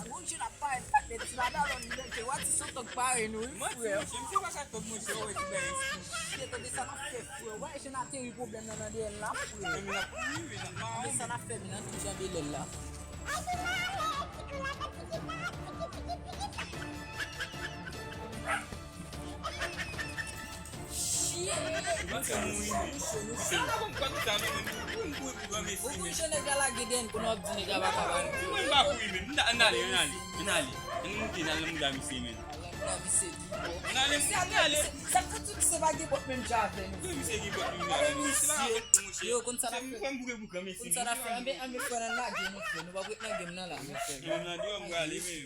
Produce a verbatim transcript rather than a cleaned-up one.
Sa gon jan n ap parèt, patnè, ti madanm, w ap di w a ti santok parèy nou, wi, frè. Manti, monchè, misye pa santok, monchè, w wè ti bagay isit. Chye, tande sa n ap fè, frè. W wè jan n ateri pwoblèm nan nan dèyè l la, frè. Men m ap kouri, men m pa... Tande sa n ap fè, men nan tout jan de lè l la. Chye! Mwen fè mouri, men. Sa la, bon, pa tout sa, men, men, pou m kouri pou granmesi, men. Ou konn jan nèg la lage dèyè n, kounye a w ap di nèg la pa ka ba nou. Mwen m pa kouri, men. M ta, ann ale, ann ale, ann ale. Ann moute, ann al nan mouda misye, men. Ann ale, ann ale. Sa k fè tout misye pa gen bòt menm jan avè nou? Wi, misye gen bòt menm jan avè nou. Misye pa ka fèt pou mouche. Yo, konn sa n ap fè. Misye fè m boure pou granmesi, men. Konn sa n ap fè. Anben, anben, frè, ann lage nou, frè. Nou p ap ret nan game nan la, men, frè. Menm nan deyò, m prale, men.